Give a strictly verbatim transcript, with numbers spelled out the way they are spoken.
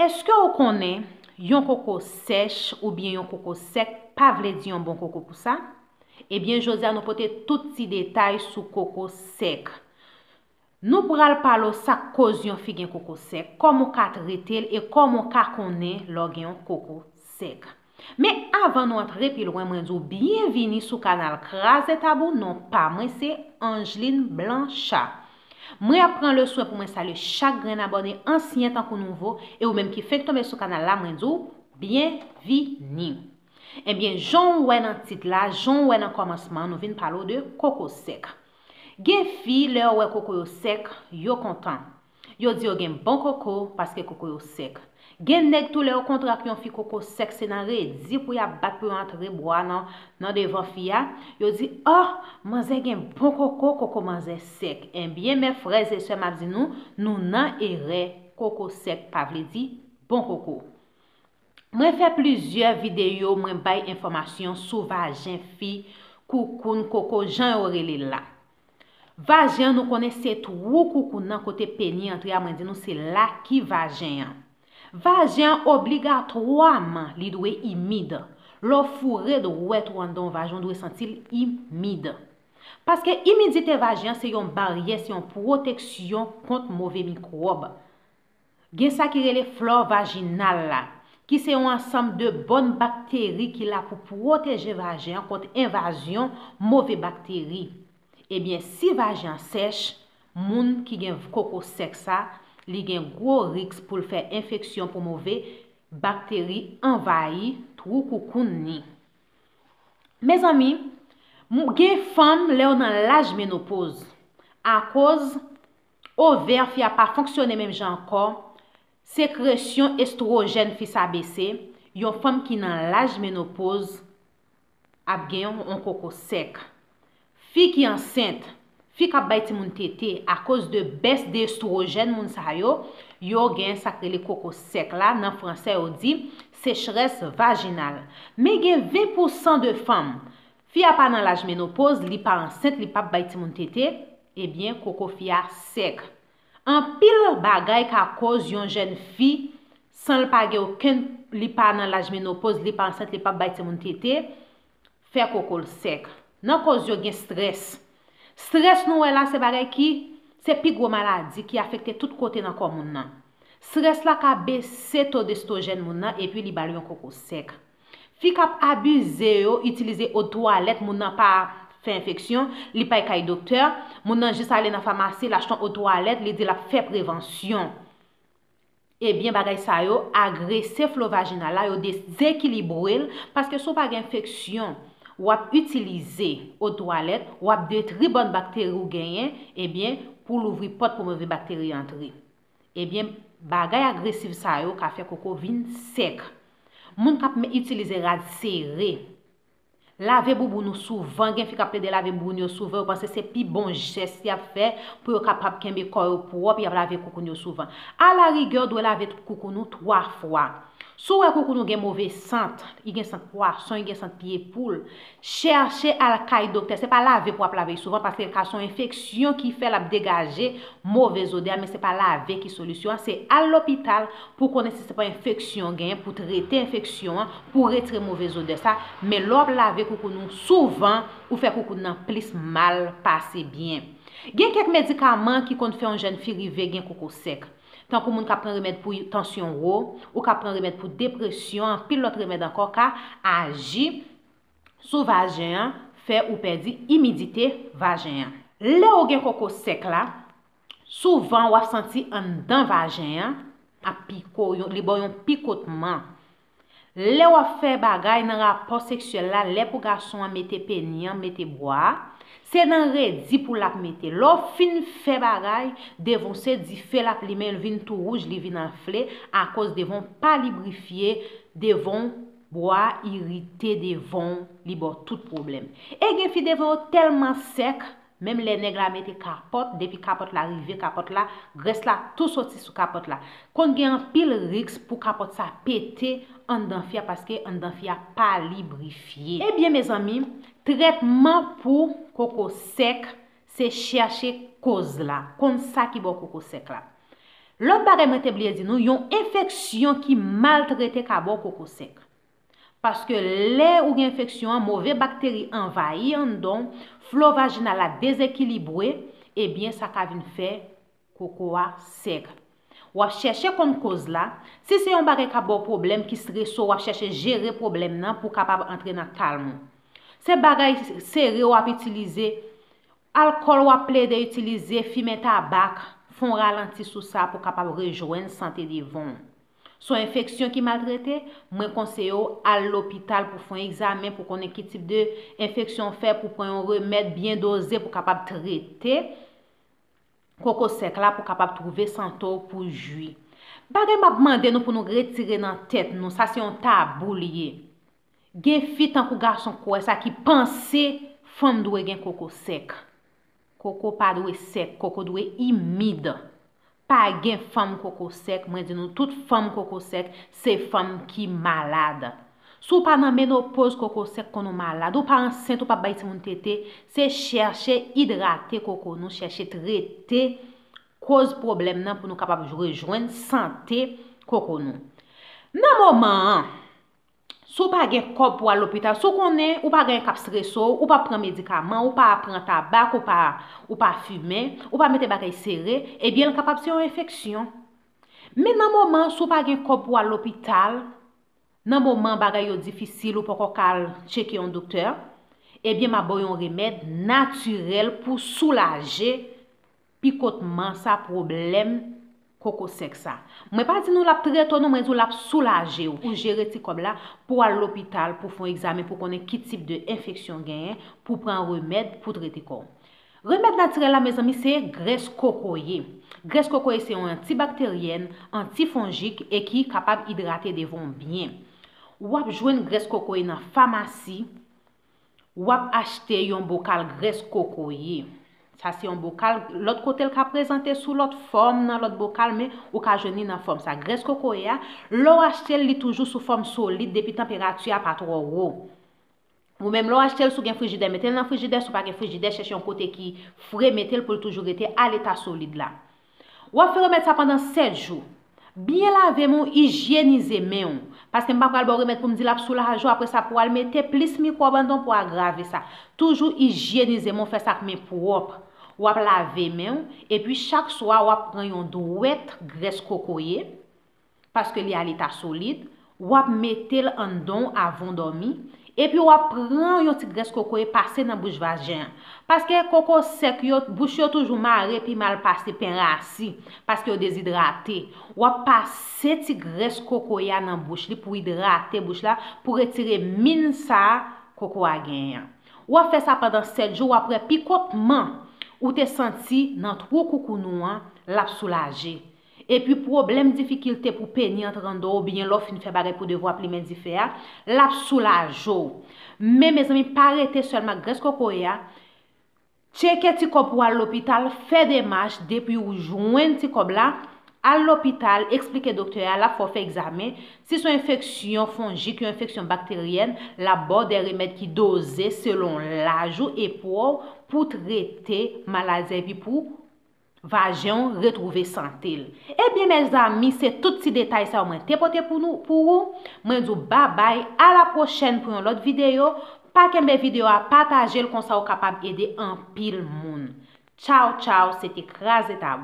Èske w konnen yon koko sèch oubyen yon koko sèk pa vle di yon bon koko pou sa? Ebyen, jodi a nou pote tout ti detay sou koko sèk. Nou pral pale w sa k koz yon fi gen koko sèk, kòman w ka trete l e kòman w ka konnen lè w gen yon koko sèk. Men avan nou antre pi lwen, mwen di w byenvini sou kanal Kraze Tabou, non pa mwen se Angeline Blanchard. Mwen ap pran leswen pou mwen salye chak grenn abòne, ansyen tankou nouvo, e ou menm ki fenk tonbe sou kanal la, mwen di w byenvini. Ebyen, jan w wè nan tit la, jan w wè nan kòmansman, nou vin pale w de koko sèk. Gen fi, lè yo wè koko yo sèk, yo kontan. Yo di yo gen bon koko paske koko yo sèk. Gen nèg tou, lè yo kontre ak yon fi, koko sèk, se nan redi pou y ap bat pou yo antre bwa nan, nan devan fi a. Yo di, oh, manzè gen bon koko, koko manzè sèk. Ebyen, men frè e sè, m ap di nou, nou nan erè. Koko sèk pa vle di bon koko. Mwen fè plizyè videyo, mwen bay enfòmasyon sou vajen fi, koukoun, koko, jan yo rele l la. Vajen an, nou konnen se twou koukoun nan, kote peni antre a, mwen di nou se la ki vajen an. Vajen an, obligatwaman li dwe imid. Lè w foure dwèt ou anndan yon vajen, w dwe santi l imid. Paske imidite vajen an se yon baryè, se yon pwoteksyon kont move mikwòb. Gen sa ki rele flò vajinal la, ki se yon ansanm de bòn bakteri ki la pou pwoteje vajen an kont envazyon move bakteri. Ebyen, si vajen an sèch, moun ki gen koko sèk sa, li gen gwo risk pou l fè enfeksyon, pou move bakteri anvayi twou koukoun ni. Mezanmi, m- gen fanm, lè yo nan laj menopoz, akoz ovè fi a pa fonksyone menm jan ankò, sekresyon estwojèn fi sa bese, yon fanm ki nan laj menopoz ap gen yon, yon koko sèk. Fi ki ansent, fi k ap bay timoun tete, akoz de bès de estwojèn moun sa yo, yo gen sa k rele koko sèk la, nan fransè yo di sécheresse vaginale. Men gen ven pousan de fanm, fi a pa nan laj menopoz, li pa ansent, li p ap bay timoun tete, ebyen koko fi a sèk. Anpil bagay ka koz yon jèn fi, san l pa gen okenn, li pa nan laj menopoz, li pa ansent, li p ap bay timoun tete, fè koko l sèk. Nan koz yo gen strès. Strès nou wè la se bagay ki, se pi gwo maladi ki afekte tout kote nan kò moun nan. Strès la ka bese to destwojèn moun nan epi li ba l yon koko sèk. Fi k ap abize yo, itilize odtwalèt, moun nan pa fè enfeksyon, li pa al kay doktè, moun nan jis ale nan famasi, l achte yon odtwalèt, li di l ap fè prevansyon. Ebyen, bagay sa yo agrese flo vajinal la, yo dezekilibre l, paske si w pa gen enfeksyon, w ap itilize odtwalèt, w ap detri bòn bakteri w genyen, ebyen, pou louvri pòt pou move bakteri antre. Ebyen, bagay agresiv sa yo ka fè koko vin sèk. Moun k ap me- itilize rad sere, lave bouboun ou souvan, gen fi k ap plede lave bouboun yo souvan, yo panse se pi bon jès y ap fè pou yo kapab kenbe kò yo pwòp, y ap lave koukoun yo souvan. Alarigè, w dwe lave koukoun ou twa fwa. Si w wè koukoun ou gen move sant, li gen sant pwason, li gen sant pye poul, chèche al kay doktè. Se pa lave pou w ap lave l souvan, paske l ka se yon enfeksyon ki fè l ap degaje move zodè a, men se pa lave ki solisyon an, se al lopital pou konnen si se pa enfeksyon w genyen, pou trete enfeksyon an, pou retire move zodè sa. Men lè w ap lave koukoun ou souvan, ou fè koukoun nan plis mal pase byen. Gen kèk medikaman ki konn fè yon jèn fi rive gen koko sèk. Tankou moun k ap pran remèd pou tansyon wo, ou k ap pran remèd pou depresyon, anpil lòt remèd ankò ka aji sou vajen an, fè ou pèdi imidite vajen an. Lè w gen koko sèk la, souvan w ap santi anndan vajen an ap pike w, yon- li ba w yon pikotman. Lè w ap fè bagay nan rapò seksyèl la, lè pou gason an mete peni an, mete bwa a, se nan redi pou l ap mete. Lè w fin fè bagay, devan w se dife l ap limen, l vin tou wouj, li vin anfle, akoz devan w pa librifye, devan w bwa a irite devan w, li ba w tout pwoblèm. E gen fi devan yo tèlman sèk, menm lè nèg la mete kapòt, depi kapòt la rive, kapòt la, grès la tou soti sou kapòt la. Konn gen anpil risk pou kapòt sa pete anndan fi a, paske anndan fi a pa librifye. Ebyen, mezanmi, trètman pou koko sèk, se chèche koz la, konn sa ki ba w koko sèk la. Lòt bagay mwen te bliye di nou, yon enfeksyon ki maltrete ka ba w koko sèk. Paske lè ou gen enfeksyon an, move bakteri anvayi anndan w, flo vajinal la dezekilibwe, ebyen sa ka vin fè koko a sèk. W ap chèche konn koz la. Si se yon bagay k ap ba w pwoblèm, ki strese w, w ap chèche jere pwoblèm nan pou w kapab antre nan kalm ou. Se bagay sere w ap itilize, alkòl w ap plede itilize, fimen tabak, fè w ralanti sou sa pou w kapab rejwenn sante devan w. Se yon enfeksyon ki maltrete, mwen konseye w al lopital pou fè yon egzamen, pou konnen ki tip de enfeksyon w fè, pou pran yon remèd byen doze pou kapab trete koko sèk la, pou kapab twouve sante w pou jwi. Bagay m ap mande nou pou nou retire nan tèt nou, sa se yon tabou li ye. Gen fi tankou gason kwè sa ki panse fanm dwe gen koko sèk. Koko pa dwe sèk, koko dwe imid. Pa gen fanm koko sèk, mwen di nou tout fanm koko sèk, se fanm ki malad. Si w pa nan menopoz, koko sèk konn ou malad, ou pa ansent, ou pa bay timoun tete, se chèche idrate koko nou, chèche trete koz pwoblèm nan pou nou kapab rejwenn sante koko nou. Nan moman an, si w pa gen kòb pou al lopital, si w konnen ou pa gen k ap strese w, ou pa pran medikaman, ou pa pran tabak, ou pa, ou pa fimen, ou pa mete bagay sere, ebyen l kapab se yon enfeksyon. Men nan moman, si w pa gen kòb pou al lopital, nan moman bagay yo difisil, ou poko ka al tcheke yon doktè, ebyen m ap ba w yon remèd natirèl pou soulaje pikotman sa, pwoblèm koko sèk sa. Mwen pa di nou l ap trete w non, mwen di w l ap soulaje w. Ou jere ti kòb la pou al lopital, pou fè yon egzamen, pou konnen ki tip de enfeksyon w genyen, pou pran remèd pou trete kò w. Remèd natirèl la, mezanmi, se grès kokoye. Grès kokoye se yon antibakteryèn, antifonjik e ki kapab idrate devan w byen. W ap jwenn grès kokoye nan famasi, w ap achte yon bokal grès kokoye. Sa se yon bokal, lòt kote l ka prezante sou lòt fòm, nan lòt bokal, men ou ka jwenn li nan fòm sa. Grès kokoye a, lè w achte l, li toujou sou fòm solid depi tanperati a pa twò wo. Ou menm lè w achte l, si w gen frijidè, mete l nan frijidè, si w pa gen frijidè, chèche yon kote ki fre, mete l pou l toujou rete a leta solid la. W ap fè remèd sa pandan sèt jou. Byen lave men w, ijyenize men w. Paske m pa pral ba w remèd pou m di l ap soulaje w, apre sa pou w al mete plis mikwòb anndan w pou agrave sa. Toujou ijyenize men w, fè sa ak men pwòp. W ap lave men w, epi chak swa w ap pran yon dwèt grès kokoye, paske li a leta solid, w ap mete l anndan w avan w dòmi, epi w ap pran yon ti grès kokoye pase nan bouch vajen an. Paske koko sèk yo, bouch yo toujou mare pi mal pase pen rasi, paske yo dezidrate. W ap pase ti grès kokoye a nan bouch li pou idrate bouch la, pou retire min sa koko a genyen an. W ap fè sa pandan sèt jou, w ap wè pikotman ou te santi nan twou koukoun ou an, l ap soulaje. Epi pwoblèm difikilte pou peni antre anndan w oubyen lè w fin fè bagay pou devwa plimen dife a, l ap soulaje w. Men mezanmi, pa rete sèlman ak grès kokoye a. Tcheke ti kòb pou w al lopital, fè demach depi w jwenn ti kòb la, al lopital, eksplike doktè a, l ap fè w fè egzamen. Si se yon enfeksyon fonjik, yon enfeksyon bakteryèn, l ap ba w de remèd ki doze selon laj ou e pwa w pou trete maladi a epi pou vajen w retwouve sante l. Ebyen, mezanmi, se tout ti detay sa yo mwen te pote pou nou, pou ou. Mwen di w babay, a la pwochèn pou yon lòt videyo. Pa kenbe videyo a, pataje l, konsa w kapab ede anpil moun. Tchaw, tchaw, se te Kraze Tabou.